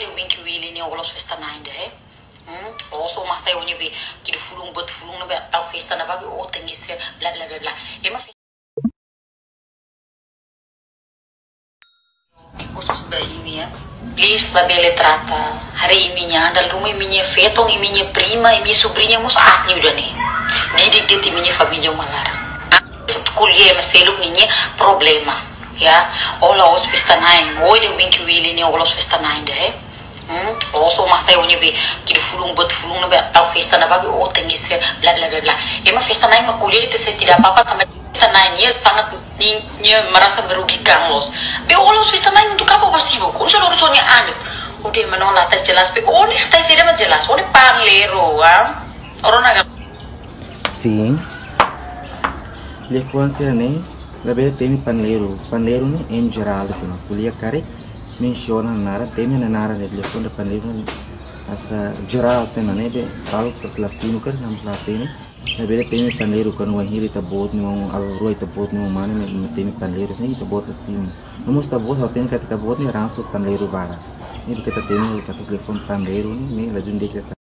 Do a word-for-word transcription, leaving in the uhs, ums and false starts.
Winky Willy ne'e o loos festa na'in de'it, eh? Hmm, loos o masa o-nia be, kiri fulun, buat fulun ne'ebé tau festa ne'ebá be o tenke ser bla bla bla bla. Ema festa khusus ba imi, ya. Please, labele trata. Haree imi-nia, dala ruma imi-nia feton, imi-nia prima, imi-nia subriña mós aat liu ida-ne'e. Didik de'it imi-nia família uma laran. Ko'alia ema seluk ninia problema, ya. O loos festa na'in, o ida Winky Willy ne'e o loos festa na'in de'it, eh? Hmm, loos o masa o-nia be, kiri fulun, buat fulun ne'ebé tau festa ne'ebá be o tenke ser bla bla bla bla. Ema festa na'in mak ko'alia de'it se tidak apa-apa, tanba festa na'in nia sangat ni-, nia merasa merugikan loos. Be o loos festa na'in untuk apa ba sibuk? Oinsá loron só nia aat. O dehan ema la hatene jelas, be o-nia hatene saida mak jelas. O-nia panleiru, ah. Orang naga. Sin. Liafuan sira-ne'e, labele temi panleiru. Panleiru ne'e em jerál de'it ona. Ko'alia karik, mensiona naran, temi naran de'it. Liafuan de'it panleiru ne'e hanesan jerál de'it ona, ne'ebé algo ke la finu karik, ita mós la hatene. Labele temi panleiru, kuandu wainhira ita-boot nia maun, algo rua ita-boot nia maun mane, ne'e, ne'e temi panleiru, se ita-boot la simu. No mós ita-boot, hatene katak ita-boot ne'e ransu panleiru barak. Ne'ebé ita temi, ita telefone panleiru, ne'e, ne'e la dun de ke